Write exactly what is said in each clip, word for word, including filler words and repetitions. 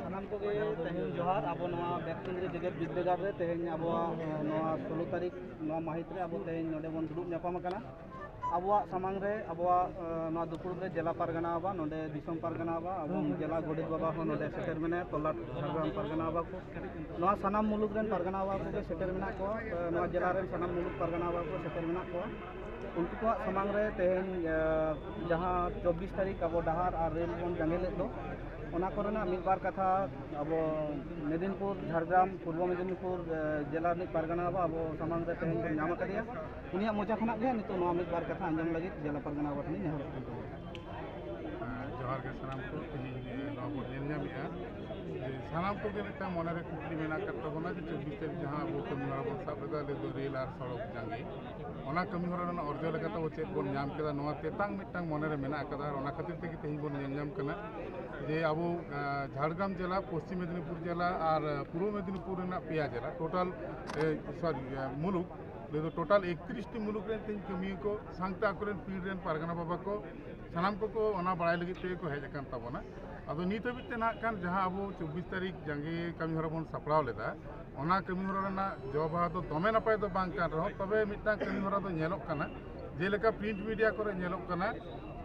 ᱥᱟᱱᱟᱢ ᱠᱚᱜᱮ ᱛᱮᱦᱮᱧ ᱡᱚᱦᱟᱨ᱾ ᱟᱵᱚ ᱱᱚᱣᱟ ᱵᱮᱛᱠᱩᱸᱫᱽᱨᱤ ᱡᱮᱜᱮᱛ ᱵᱤᱨᱫᱟᱹᱜᱟᱲ ᱨᱮ ᱛᱮᱦᱮᱧ ᱟᱵᱚᱣᱟᱜ, ᱮ, ᱱᱚᱣᱟ ᱥᱳᱞᱳ ᱛᱟᱹᱨᱤᱠᱷ ᱱᱚᱣᱟ ᱢᱟᱹᱦᱤᱛ ᱨᱮ ᱟᱵᱚ ᱛᱮᱦᱮᱧ ᱱᱚᱰᱮ ᱵᱚᱱ ᱫᱩᱲᱩᱵ ᱧᱟᱯᱟᱢ ᱟᱠᱟᱱᱟ᱾ ᱟᱵᱚᱣᱟᱜ ᱥᱟᱢᱟᱝ ᱨᱮ ᱟᱵᱚᱣᱟᱜ, ᱮ, ᱱᱚᱣᱟ ᱫᱩᱯᱩᱲᱩᱵ ᱨᱮ ᱡᱮᱞᱟ ᱯᱟᱨᱜᱟᱱᱟ ᱵᱟᱵᱟ, ᱱᱚᱰᱮ ᱫᱤᱥᱚᱢ ᱯᱟᱨᱜᱟᱱᱟ ᱵᱟᱵᱟ ᱮᱵᱚᱝ ᱡᱮᱞᱟ ᱜᱚᱰᱮᱛ ᱵᱟᱵᱟ ᱦᱚᱸ ᱱᱚᱰᱮ ᱥᱮᱴᱮᱨ ᱢᱮᱱᱟᱭᱟ, ᱛᱚᱞᱟᱴ ᱡᱷᱟᱲᱜᱨᱟᱢ ᱯᱟᱨᱜᱟᱱᱟ ᱵᱟᱵᱟ ᱠᱚ, ᱱᱚᱣᱟ ᱥᱟᱱᱟᱢ ᱢᱩᱞᱩᱠ ᱨᱮᱱ ᱯᱟᱨᱜᱟᱱᱟ ᱵᱟᱵᱟ ᱠᱚᱜᱮ ᱥᱮᱴᱮᱨ ᱢᱮᱱᱟᱜ ᱠᱚᱣᱟ, ᱮ, ᱱᱚᱣᱟ ᱡᱮᱞᱟ ᱨᱮᱱ ᱥᱟᱱᱟᱢ ᱢᱩᱞᱩᱠ ᱯᱟᱨᱜᱟᱱᱟ ᱵᱟᱵᱟ ᱠᱚ ᱥᱮᱴᱮᱨ ᱢᱮᱱᱟᱜ ᱠᱚᱣᱟ᱾ ᱩᱱᱠᱩ ᱠᱚᱣᱟᱜ ᱥᱟᱢᱟᱝ ᱨᱮ ᱛᱮᱦᱮᱧ, ᱮ, ᱡᱟᱦᱟᱸ ᱪᱚᱵᱵᱤᱥ ᱛᱟᱹᱨᱤᱠᱷ ᱟᱵᱚ ᱰᱟᱦᱟᱨ ᱟᱨ ᱨᱮᱞ ᱵᱚᱱ ᱡᱟᱸᱜᱮ ᱞᱮᱫ ᱫᱚ, ᱚᱱᱟ ᱠᱚᱨᱮᱱᱟᱜ ᱢᱤᱫ ᱵᱟᱨ ᱠᱟᱛᱷᱟ ᱟᱵᱚ ᱢᱮᱫᱤᱱᱯᱩᱨ, ᱡᱷᱟᱲᱜᱨᱟᱢ, ᱯᱩᱨᱵᱚ ᱢᱮᱫᱤᱱᱯᱩᱨ, ᱮ, ᱡᱮᱞᱟ ᱨᱤᱱᱤᱡ ᱯᱟᱨᱜᱟᱱᱟ ᱵᱟᱵᱟ ᱟᱵᱚ ᱥᱟᱢᱟᱝ ᱨᱮ ᱛᱮᱦᱮᱧ ᱵᱚᱱ ᱧᱟᱢ ᱟᱠᱟᱫᱮᱭᱟ᱾ ᱩᱱᱤᱭᱟᱜ ᱢᱚᱪᱟ ᱠᱷᱚᱱᱟᱜ ᱜᱮ ᱱᱤᱛᱚᱜ ᱱᱚᱣᱟ ᱢᱤᱫ ᱵᱟᱨ ᱠᱟᱛᱷᱟ ᱟᱸᱡᱚᱢ ᱞᱟᱹᱜᱤᱫ ᱡᱮᱞᱟ ᱯᱟᱨᱜᱟᱱᱟ ᱵᱟᱵᱟ ᱴᱷᱮᱱᱤᱧ ᱱᱮᱦᱚᱨᱚᱜ ᱠᱟᱱ ᱛᱟᱵᱚᱱᱟ᱾ ᱦᱮᱸ, ᱡᱚᱦᱟᱨ ᱜᱮ ᱥᱟᱱᱟᱢ ᱠᱚ᱾ ᱛᱮᱦᱮᱧ, ᱮ, ᱱᱚᱣᱟ ᱵᱚᱱ ᱧᱮᱞ ᱧᱟᱢᱮᱫᱼᱟ ᱡᱮ ᱥᱟᱱᱟᱢ ᱠᱚᱜᱮ ᱢᱤᱫᱴᱟᱝ ᱢᱚᱱᱮᱨᱮ ᱠᱩᱠᱞᱤ ᱢᱮᱱᱟᱜ ᱟᱠᱟᱫ ᱛᱟᱵᱚᱱᱟ ᱡᱮ ᱪᱚᱵᱵᱤᱥ ᱛᱟᱹᱨᱤᱠᱷ ᱡᱟᱦᱟᱸ ᱟᱵᱚ ᱠᱟᱹᱢᱤ ᱦᱚᱨᱟ ᱵᱚᱱ ᱥᱟᱵ ᱞᱮᱫᱟ, ᱟᱞᱮ ᱫᱚ ᱨᱮᱞ ᱟᱨ ᱥᱚᱲᱚᱠ ᱡᱟᱸᱜᱮ, ᱚᱱᱟ ᱠᱟᱹᱢᱤ ᱦᱚᱨᱟ ᱨᱮᱱᱟᱜ ᱚᱨᱡᱚ ᱞᱮᱠᱟᱛᱮ ᱟᱵᱚ ᱪᱮᱫ ᱵᱚᱱ ᱧᱟᱢ ᱠᱮᱫᱟ, ᱱᱚᱣᱟ ᱛᱮᱛᱟᱝ ᱢᱤᱫᱴᱟᱝ ᱢᱚᱱᱮᱨᱮ ᱢᱮᱱᱟᱜ ᱟᱠᱟᱫᱟ᱾ ᱟᱨ ᱚᱱᱟ ᱠᱷᱟᱹᱛᱤᱨ ᱛᱮᱜᱮ ᱛᱮᱦᱮᱧ ᱵᱚᱱ ᱧᱮᱞ ᱧᱟᱢ ᱠᱟᱱᱟ ᱡᱮ ᱟᱵᱚ, ᱮ, ᱡᱷᱟᱲᱜᱨᱟᱢ ᱡᱮᱞᱟ, ᱯᱚᱥᱪᱤᱢ ᱢᱮᱫᱤᱱᱤᱯᱩᱨ ᱡᱮᱞᱟ ᱟᱨ, ᱮ, ᱯᱩᱨᱵᱚ ᱢᱮᱫᱤᱱᱤᱯᱩᱨ ᱨᱮᱱᱟᱜ ᱯᱮᱭᱟ ᱡᱮᱞᱟ, ᱴᱳᱴᱟᱞ, ᱮ, ᱥᱚᱨᱤ, ᱮ, ᱢᱩᱞᱩᱠ, ᱞᱟᱹᱭ ᱫᱚ ᱴᱳᱴᱟᱞ ᱮᱠᱛᱨᱤᱥ ᱴᱤ ᱢᱩᱞᱩᱠ ᱨᱮᱱ ᱛᱮᱦᱮᱧ ᱠᱟᱹᱢᱤᱭᱟᱹ ᱠᱚ ᱥᱟᱶᱛᱮ ᱟᱠᱚᱨᱮᱱ ᱯᱤᱲ ᱨᱮᱱ ᱯᱟᱨᱜᱟᱱᱟ ᱵᱟᱵᱟ ᱠᱚ, ᱥᱟᱱᱟᱢ ᱠᱚᱠᱚ ᱚᱱᱟ ᱵᱟᱲᱟᱭ ᱞᱟᱹᱜᱤᱫ ᱛᱮᱜᱮ ᱠᱚ ᱦᱮᱡ ᱟᱠᱟᱱ ᱛᱟᱵᱚᱱᱟ᱾ ᱟᱫᱚ ᱱᱤᱛ ᱦᱟᱹᱵᱤᱡ ᱛᱮ ᱱᱟᱦᱟᱜ ᱠᱷᱟᱱ ᱡᱟᱦᱟᱸ ᱟᱵᱚ ᱪᱚᱵᱵᱤᱥ ᱛᱟᱹᱨᱤᱠᱷ ᱡᱟᱸᱜᱮ ᱠᱟᱹᱢᱤ ᱦᱚᱨᱟ ᱵᱚᱱ ᱥᱟᱯᱲᱟᱣ ᱞᱮᱫᱟ, ᱚᱱᱟ ᱠᱟᱹᱢᱤ ᱦᱚᱨᱟ ᱨᱮᱱᱟᱜ ᱡᱚ ᱵᱟᱦᱟ ᱫᱚ ᱫᱚᱢᱮ ᱱᱟᱯᱟᱭ ᱫᱚ ᱵᱟᱝ ᱠᱟᱱ ᱨᱮᱦᱚᱸ, ᱛᱚᱵᱮ ᱢᱤᱫᱴᱟᱝ ᱠᱟᱹᱢᱤ ᱦᱚᱨᱟ ᱫᱚ ᱧᱮᱞᱚᱜ ᱠᱟᱱᱟ, ᱡᱮᱞᱮᱠᱟ ᱯᱨᱤᱱᱴ ᱢᱤᱰᱤᱭᱟ ᱠᱚᱨᱮ ᱧᱮᱞᱚᱜ ᱠᱟᱱᱟ,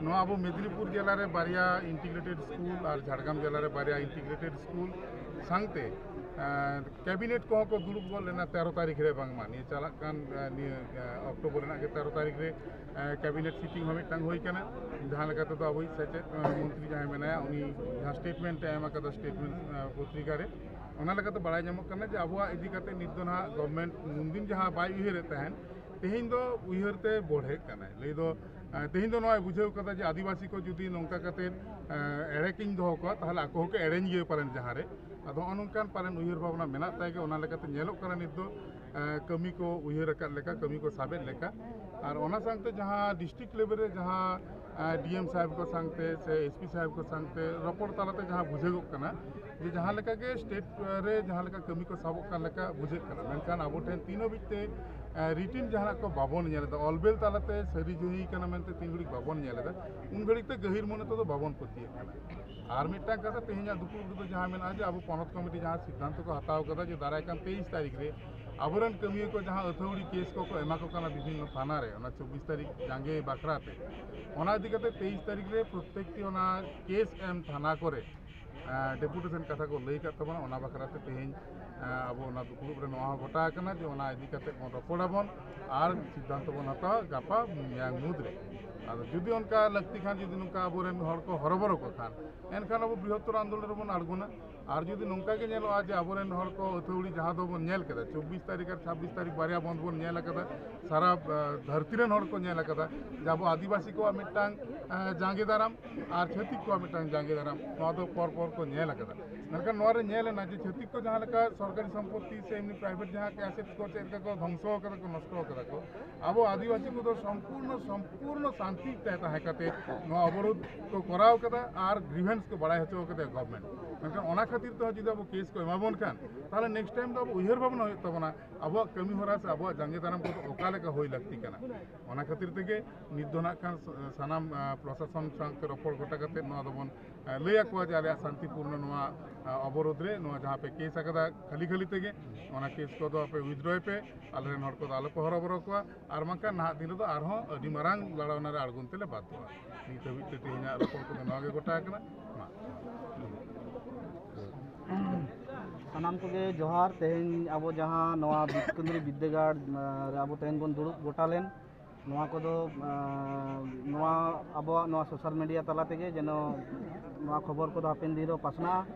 ᱱᱚᱣᱟ ᱟᱵᱚ ᱢᱮᱫᱤᱱᱤᱯᱩᱨ ᱡᱮᱞᱟ ᱨᱮ ᱵᱟᱨᱭᱟ ᱤᱱᱴᱤᱜᱨᱮᱴᱮᱰ ᱥᱠᱩᱞ ᱟᱨ ᱡᱷᱟᱲᱜᱨᱟᱢ ᱡᱮᱞᱟ ᱨᱮ ᱵᱟᱨᱭᱟ ᱤᱱᱴᱤᱜᱨᱮᱴᱮᱰ ᱥᱠᱩᱞ ᱥᱟᱶᱛᱮ, ᱮᱸ, ᱠᱮᱵᱤᱱᱮᱴ ᱠᱚᱦᱚᱸ ᱠᱚ ᱫᱩᱲᱩᱵ ᱜᱚᱫ ᱞᱮᱱᱟ ᱛᱮᱨᱚ ᱛᱟᱹᱨᱤᱠᱷ ᱨᱮ, ᱵᱟᱝᱢᱟ ᱱᱤᱭᱟᱹ ᱪᱟᱞᱟᱜ ᱠᱟᱱ, ᱮᱸ, ᱱᱤᱭᱟᱹ, ᱮᱸ, ᱚᱠᱴᱳᱵᱚᱨ ᱨᱮᱱᱟᱜ ᱜᱮ ᱛᱮᱨᱚ ᱛᱟᱹᱨᱤᱠᱷ ᱨᱮ, ᱮᱸ, ᱠᱮᱵᱤᱱᱮᱴ ᱥᱤᱴᱤᱝ ᱦᱚᱸ ᱢᱤᱫᱴᱟᱝ ᱦᱩᱭ ᱠᱟᱱᱟ᱾ ᱡᱟᱦᱟᱸ ᱞᱮᱠᱟ ᱛᱮᱫᱚ ᱟᱵᱚᱭᱤᱡ ᱥᱮᱪᱮᱫ, ᱮᱸ, ᱢᱚᱱᱛᱨᱤ ᱡᱟᱦᱟᱸᱭ ᱢᱮᱱᱟᱭᱟ, ᱩᱱᱤ ᱡᱟᱦᱟᱸ ᱥᱴᱮᱴᱢᱮᱱᱴ ᱮ ᱮᱢ ᱟᱠᱟᱫᱟ ᱥᱴᱮᱴᱢᱮᱱᱴ, ᱮᱸ, ᱯᱚᱛᱨᱤᱠᱟ ᱨᱮ, ᱚᱱᱟ ᱞᱮᱠᱟᱛᱮ ᱵᱟᱲᱟᱭ ᱧᱟᱢᱚᱜ ᱠᱟᱱᱟ ᱡᱮ ᱟᱵᱚᱣᱟᱜ ᱤᱫᱤ ᱠᱟᱛᱮ ᱱᱤᱛ ᱫᱚ ᱱᱟᱦᱟᱜ ᱜᱚᱵᱷᱢᱮᱱᱴ ᱩᱱᱫᱤᱱ ᱡᱟᱦᱟᱸ ᱵᱟᱭ ᱩᱭᱦᱟᱹᱨᱮᱫ ᱛᱟᱦᱮᱸᱱ, ᱛᱮᱦᱮᱧ ᱫᱚ ᱩᱭᱦᱟᱹᱨ ᱛᱮ ᱵᱚᱲᱦᱮᱜ ᱠᱟᱱᱟᱭ᱾ ᱞᱟᱹᱭ ᱫᱚ, ᱮᱸ, ᱛᱮᱦᱮᱧ ᱫᱚ ᱱᱚᱣᱟᱭ ᱵᱩᱡᱷᱟᱹᱣ ᱠᱟᱫᱟ ᱡᱮ ᱟᱹᱫᱤᱵᱟᱹᱥᱤ ᱠᱚ ᱡᱩᱫᱤ ᱱᱚᱝᱠᱟ ᱠᱟᱛᱮ, ᱮᱸ, ᱮᱲᱮ ᱠᱤᱧ ᱫᱚᱦᱚ ᱠᱚᱣᱟ, ᱛᱟᱦᱚᱞᱮ ᱟᱠᱚ ᱦᱚᱸᱠᱚ ᱮᱲᱮᱧ ᱜᱮᱭᱟ ᱯᱟᱞᱮᱱ ᱡᱟᱦᱟᱸ ᱨᱮ᱾ ᱟᱫᱚ ᱱᱚᱜᱼᱚ ᱱᱚᱝᱠᱟᱱ ᱯᱟᱞᱮᱱ ᱩᱭᱦᱟᱹᱨ ᱵᱷᱟᱵᱽᱱᱟ ᱢᱮᱱᱟᱜ ᱛᱟᱭ ᱜᱮ, ᱚᱱᱟ ᱞᱮᱠᱟᱛᱮ ᱧᱮᱞᱚᱜ ᱠᱟᱱᱟ ᱱᱤᱛ ᱫᱚ, ᱮᱸ, ᱠᱟᱹᱢᱤ ᱠᱚ ᱩᱭᱦᱟᱹᱨ ᱟᱠᱟᱫ ᱞᱮᱠᱟ, ᱠᱟᱹᱢᱤ ᱠᱚ ᱥᱟᱵᱮᱫ ᱞᱮᱠᱟ᱾ ᱟᱨ ᱚᱱᱟ ᱥᱟᱶᱛᱮ ᱡᱟᱦᱟᱸ ᱰᱤᱥᱴᱨᱤᱠᱴ ᱞᱮᱵᱮᱞ ᱨᱮ ᱡᱟᱦᱟᱸ, ᱮᱸ, ᱰᱤ ᱮᱢ ᱥᱟᱦᱮᱵᱽ ᱠᱚ ᱥᱟᱶᱛᱮ ᱥᱮ ᱮᱥ ᱯᱤ ᱥᱟᱦᱮᱵᱽ ᱠᱚ ᱥᱟᱶᱛᱮ ᱨᱚᱯᱚᱲ ᱛᱟᱞᱟᱛᱮ ᱡᱟᱦᱟᱸ ᱵᱩᱡᱷᱟᱹᱜᱚᱜ ᱠᱟᱱᱟ ᱡᱮ ᱡᱟᱦᱟᱸ ᱞᱮᱠᱟ ᱜᱮ ᱥᱴᱮᱴ ᱨᱮ ᱡᱟᱦᱟᱸ ᱞᱮᱠᱟ ᱠᱟᱹᱢᱤ ᱠᱚ ᱥᱟᱵᱚᱜ ᱠᱟᱱ ᱞᱮᱠᱟ ᱵᱩᱡᱷᱟᱹᱜ ᱠᱟᱱᱟ, ᱢᱮᱱᱠᱷᱟᱱ ᱟᱵᱚ ᱴᱷᱮᱱ ᱛᱤᱱ ᱦᱟᱹᱵᱤᱡ ᱛᱮ ᱨᱤᱴᱤᱱ ᱡᱟᱦᱟᱱᱟᱜ ᱠᱚ ᱵᱟᱵᱚᱱ ᱧᱮᱞ ᱮᱫᱟ, ᱚᱞᱵᱮᱞ ᱛᱟᱞᱟᱛᱮ ᱥᱟᱹᱨᱤ ᱡᱩᱦᱤ ᱠᱟᱱᱟ ᱢᱮᱱᱛᱮ ᱛᱤᱱ ᱜᱷᱟᱹᱲᱤᱡ ᱵᱟᱵᱚᱱ ᱧᱮᱞ ᱮᱫᱟ, ᱩᱱ ᱜᱷᱟᱹᱲᱤᱡ ᱛᱮ ᱜᱟᱹᱦᱤᱨ ᱢᱚᱱᱮ ᱛᱮᱫᱚ ᱵᱟᱵᱚᱱ ᱯᱟᱹᱛᱭᱟᱹᱜ ᱠᱟᱱᱟ᱾ ᱟᱨ ᱢᱤᱫᱴᱟᱝ ᱠᱟᱛᱷᱟ, ᱛᱮᱦᱮᱧᱟᱜ ᱫᱩᱯᱲᱩᱵ ᱨᱮᱫᱚ ᱡᱟᱦᱟᱸ ᱢᱮᱱᱟᱜᱼᱟ, ᱡᱮ ᱟᱵᱚ ᱯᱚᱱᱚᱛ ᱠᱚᱢᱤᱴᱤ ᱡᱟᱦᱟᱸ ᱥᱤᱫᱽᱫᱷᱟᱱᱛᱚ ᱠᱚ ᱦᱟᱛᱟᱣ ᱠᱟᱫᱟ, ᱡᱮ ᱫᱟᱨᱟᱭ ᱠᱟᱱ ᱛᱮᱭᱤᱥ ᱛᱟᱹᱨᱤᱠᱷ ᱨᱮ ᱟᱵᱚᱨᱮᱱ ᱠᱟᱹᱢᱤᱭᱟᱹ ᱠᱚ ᱡᱟᱦᱟᱸ ᱟᱹᱛᱷᱟᱹᱣᱲᱤ ᱠᱮᱥ ᱠᱚᱠᱚ ᱮᱢᱟ ᱠᱚ ᱠᱟᱱᱟ ᱵᱤᱵᱷᱤᱱᱱᱚ ᱛᱷᱟᱱᱟ ᱨᱮ, ᱚᱱᱟ ᱪᱚᱵᱵᱤᱥ ᱛᱟᱹᱨᱤᱠᱷ ᱡᱟᱸᱜᱮ ᱵᱟᱠᱷᱨᱟ ᱛᱮ, ᱚᱱᱟ ᱤᱫᱤ ᱠᱟᱛᱮ ᱛᱮᱭᱤᱥ ᱛᱟᱹᱨᱤᱠᱷ ᱨᱮ ᱯᱨᱚᱛᱛᱮᱠᱴᱤ ᱚᱱᱟ ᱠᱮᱥ ᱮᱢ ᱛᱷᱟᱱᱟ ᱠᱚᱨᱮ ᱰᱮᱯᱩᱴᱮᱥᱚᱱ ᱠᱟᱛᱷᱟ ᱠᱚ ᱞᱟᱹᱭ ᱟᱠᱟᱫ ᱛᱟᱵᱚᱱᱟ᱾ ᱚᱱᱟ ᱵᱟᱠᱷᱨᱟ ᱛᱮ ᱛᱮᱦᱮᱧ ᱟᱵᱚ ᱚᱱᱟ ᱫᱩᱯᱲᱩᱵ ᱨᱮ ᱱᱚᱣᱟ ᱦᱚᱸ ᱜᱚᱴᱟ ᱟᱠᱟᱱᱟ ᱡᱮ ᱚᱱᱟ ᱤᱫᱤ ᱠᱟᱛᱮ ᱵᱚᱱ ᱨᱚᱯᱚᱲᱟᱵᱚᱱ ᱟᱨ ᱥᱤᱫᱽᱫᱷᱟᱱᱛᱚ ᱵᱚᱱ ᱦᱟᱛᱟᱣᱟ ᱜᱟᱯᱟ ᱢᱮᱭᱟᱝ ᱢᱩᱫᱽ ᱨᱮ᱾ ᱟᱫᱚ ᱡᱩᱫᱤ ᱚᱱᱠᱟ ᱞᱟᱹᱠᱛᱤ ᱠᱷᱟᱱ, ᱡᱩᱫᱤ ᱱᱚᱝᱠᱟ ᱟᱵᱚᱨᱮᱱ ᱦᱚᱲ ᱠᱚ ᱦᱚᱨᱚᱵᱚᱨᱚ ᱠᱚ ᱠᱷᱟᱱ, ᱮᱱᱠᱷᱟᱱ ᱟᱵᱚ ᱵᱨᱤᱦᱚᱛᱛᱚᱨ ᱟᱱᱫᱳᱞᱚᱱ ᱨᱮᱵᱚᱱ ᱟᱬᱜᱚᱱᱟ᱾ ᱟᱨ ᱡᱩᱫᱤ ᱱᱚᱝᱠᱟ ᱜᱮ ᱧᱮᱞᱚᱜᱼᱟ ᱡᱮ ᱟᱵᱚᱨᱮᱱ ᱦᱚᱲ ᱠᱚ ᱟᱹᱛᱷᱟᱹᱣᱲᱤ, ᱡᱟᱦᱟᱸ ᱫᱚᱵᱚᱱ ᱧᱮᱞ ᱠᱮᱫᱟ, ᱪᱚᱵᱵᱤᱥ ᱛᱟᱹᱨᱤᱠᱷ ᱟᱨ ᱪᱷᱟᱵᱵᱤᱥ ᱛᱟᱹᱨᱤᱠᱷ ᱵᱟᱨᱭᱟ ᱵᱚᱱᱫᱷ ᱵᱚᱱ ᱧᱮᱞ ᱟᱠᱟᱫᱟ, ᱥᱟᱨᱟ ᱫᱷᱟᱹᱨᱛᱤ ᱨᱮᱱ ᱦᱚᱲ ᱠᱚ ᱧᱮᱞ ᱟᱠᱟᱫᱟ ᱡᱮ ᱟᱵᱚ ᱟᱹᱫᱤᱵᱟᱹᱥᱤ ᱠᱚᱣᱟᱜ ᱢᱤᱫᱴᱟᱝ ᱡᱟᱸᱜᱮ ᱫᱟᱨᱟᱢ ᱟᱨ ᱪᱷᱟᱹᱛᱤᱠ ᱠᱚᱣᱟᱜ ᱢᱤᱫᱴᱟᱝ ᱡᱟᱸᱜᱮ ᱫᱟᱨᱟᱢ, ᱱᱚᱣᱟ ᱫᱚ ᱯᱚᱨ ᱯᱚᱨ ᱠᱚ ᱧᱮᱞ ᱟᱠᱟᱫᱟ᱾ ᱢᱮᱱᱠᱷᱟᱱ ᱱᱚᱣᱟ ᱨᱮ ᱧᱮᱞ ᱮᱱᱟ ᱡᱮ ᱪᱷᱟᱹᱛᱤᱠ ᱠᱚ ᱡᱟᱦᱟᱸ ᱞᱮᱠᱟ ᱥᱚᱨᱠᱟᱨᱤ ᱥᱚᱢᱯᱚᱛᱤ ᱥᱮ ᱮᱢᱱᱤ ᱯᱨᱟᱭᱵᱷᱮᱴ ᱡᱟᱦᱟᱸ ᱟᱥᱮᱴ ᱠᱚ ᱪᱮᱫ ᱞᱮᱠᱟ ᱠᱚ ᱫᱷᱚᱝᱥᱚ ᱟᱠᱟᱫᱟ ᱠᱚ, ᱱᱚᱥᱴᱚ ᱟᱠᱟᱫᱟ ᱠᱚ, ᱟᱵᱚ ᱟᱹᱫᱤᱵᱟᱹᱥᱤ ᱠᱚᱫᱚ ᱥᱚᱢᱯᱩᱨᱱᱚ ᱥᱚᱢᱯᱩᱨᱱᱚ ᱥᱟᱱᱛᱤ ᱛᱮ ᱛᱟᱦᱮᱸ ᱠᱟᱛᱮ ᱱᱚᱣᱟ ᱚᱵᱚᱨᱳᱫᱷ ᱠᱚ ᱠᱚᱨᱟᱣ ᱠᱟᱫᱟ ᱟᱨ ᱜᱨᱤᱵᱷᱮᱱᱥ ᱠᱚ ᱵᱟᱲᱟᱭ ᱦᱚᱪᱚ ᱠᱟᱫᱟ ᱜᱚᱵᱷᱢᱮᱱᱴ᱾ ᱢᱮᱱᱠᱷᱟᱱ ᱚᱱᱟ ᱠᱷᱟᱹᱛᱤᱨ ᱛᱮᱦᱚᱸ ᱡᱩᱫᱤ ᱟᱵᱚ ᱠᱮᱥ ᱠᱚ ᱮᱢᱟ ᱵᱚᱱ ᱠᱷᱟᱱ, ᱛᱟᱦᱚᱞᱮ ᱱᱮᱠᱥᱴ ᱴᱟᱭᱤᱢ ᱫᱚ ᱟᱵᱚ ᱩᱭᱦᱟᱹᱨ ᱵᱷᱟᱵᱽᱱᱟ ᱦᱩᱭᱩᱜ ᱛᱟᱵᱚᱱᱟ ᱟᱵᱚᱣᱟᱜ ᱠᱟᱹᱢᱤ ᱦᱚᱨᱟ ᱥᱮ ᱟᱵᱚᱣᱟᱜ ᱡᱟᱸᱜᱮ ᱫᱟᱨᱟᱢ ᱠᱚᱫᱚ ᱚᱠᱟ ᱞᱮᱠᱟ ᱦᱩᱭ ᱞᱟᱹᱠᱛᱤ ᱠᱟᱱᱟ᱾ ᱚᱱᱟ ᱠᱷᱟᱹᱛᱤᱨ ᱛᱮᱜᱮ ᱱᱤᱛ ᱫᱚ ᱱᱟᱜ ᱠᱷᱟᱱ ᱥᱟᱱᱟᱢ ᱯᱨᱚᱥᱟᱥᱚᱱ ᱥᱟᱶᱛᱮ ᱨᱚᱯᱚᱲ ᱜᱚᱴᱟ ᱠᱟᱛᱮ ᱱᱚᱣᱟ ᱫᱚᱵᱚᱱ ᱞᱟᱹᱭ ᱟᱠᱚᱣᱟ ᱡᱮ ᱟᱞᱮᱭᱟᱜ ᱥᱟᱱᱛᱤᱯᱩᱨᱱᱚ ᱱᱚᱣᱟ ᱚᱵᱚᱨᱳᱫᱷ ᱨᱮ ᱱᱚᱣᱟ ᱡᱟᱦᱟᱸ ᱯᱮ ᱠᱮᱥ ᱟᱠᱟᱫᱟ ᱠᱷᱟᱹᱞᱤ ᱠᱷᱟᱹᱞᱤ ᱛᱮᱜᱮ, ᱚᱱᱟ ᱠᱮᱥ ᱠᱚᱫᱚ ᱟᱯᱮ ᱣᱤᱛᱷᱰᱨᱚᱭ ᱯᱮ, ᱟᱞᱮ ᱨᱮᱱ ᱦᱚᱲ ᱠᱚᱫᱚ ᱟᱞᱚ ᱯᱮ ᱦᱚᱨᱚᱵᱚᱨᱚ ᱠᱚᱣᱟ, ᱟᱨ ᱵᱟᱝᱠᱷᱟᱱ ᱱᱟᱦᱟᱜ ᱫᱤᱱ ᱨᱮᱫᱚ ᱟᱨᱦᱚᱸ ᱟᱹᱰᱤ ᱢᱟᱨᱟᱝ ᱞᱟᱲᱟᱣᱱᱟ ᱨᱮ ᱟᱬᱜᱚᱱ ᱛᱮᱞᱮ ᱵᱟᱫᱷᱚᱜᱼᱟ᱾ ᱱᱤᱛ ᱦᱟᱹᱵᱤᱡ ᱛᱮ ᱛᱮᱦᱮᱧᱟᱜ ᱨᱚᱯᱚᱲ ᱠᱚᱫᱚ ᱱᱚᱣᱟ ᱜᱮ ᱜᱚᱴᱟ ᱟᱠᱟᱱᱟ᱾ ᱢᱟ᱾ ᱥᱟᱱᱟᱢ ᱠᱚᱜᱮ ᱡᱚᱦᱟᱨ᱾ ᱛᱮᱦᱮᱧ ᱟᱵᱚ ᱡᱟᱦᱟᱸ ᱱᱚᱣᱟ ᱵᱤᱥᱠᱩᱱᱫᱽᱨᱤ ᱵᱤᱫᱽᱫᱟᱹᱜᱟᱲ ᱨᱮ ᱟᱵᱚ ᱛᱮᱦᱮᱧ ᱵᱚᱱ ᱫᱩᱲᱩᱵ ᱜᱚᱴᱟ ᱞᱮᱱ, ᱱᱚᱣᱟ ᱠᱚᱫᱚ ᱱᱚᱣᱟ ᱟᱵᱚᱣᱟᱜ ᱱᱚᱣᱟ ᱥᱳᱥᱟᱞ ᱢᱤᱰᱤᱭᱟ ᱛᱟᱞᱟ ᱛᱮᱜᱮ ᱡᱮᱱᱚ ᱱᱚᱣᱟ ᱠᱷᱚᱵᱚᱨ ᱠᱚᱫᱚ ᱦᱟᱯᱮᱱ ᱫᱤᱱ ᱨᱮ ᱯᱟᱥᱱᱟᱜᱼᱟ᱾